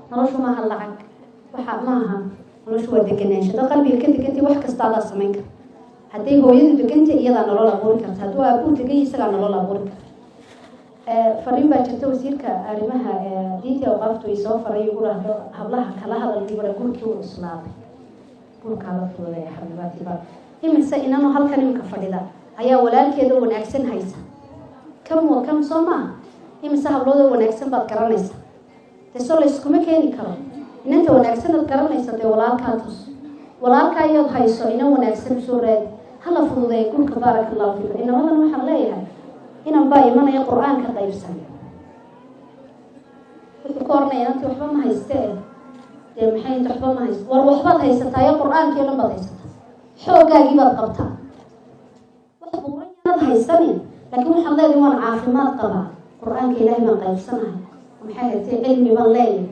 Noloshu maaha lacag, waxa maaha. Noloshu waa deganaansho. Dad qalbiga ka degantay wax kasta adaa samayn kara. Hadday hooyadu degantay, iyadaa nolol abuuri karta. Hadduu aabuu degay, isagaa nolol abuuri karta. Fariin baa jirta wasiirka arrimaha diinta awqaaftu ay soo faray, igu dhahdo hablaha kala hadal dibara. Guurkii uu cuslaaday, guurkaa la fududeeya, xabiibaatiba. Imise inanoo halkan iminka fadhida ayaa walaalkeeda wanaagsan haysa? Kam wa kam, soo maaha? Imise habloodoo wanaagsan baad garanaysa? Dee soo layskuma keeni karo. Inanta wanaagsanaad garanaysa, dee walaalkaa tus, walaalkaa iyood hayso inan wanaagsan usoo raadi. Hala fududeeya guurka, baaraka allahu fiikum. Inamadan waxaan leeyahay, inan baa imanaya Qur-aanka qaybsan, wuxuu ku oranaya inantii: "Waxba ma hayste." Dee maxay inta waxba ma haysto? War waxbaad haysataayo, Qur-aankii o dhan baad haysataa, xooggaagii baad qabtaa, wax buuran yaanad haysanin, laakiin waxaad leedahay: "Waan caafimaad qabaa, Qur-aanka Ilaahay baan qaybsanahay, maxay haytay, cilmi baan leeyahay."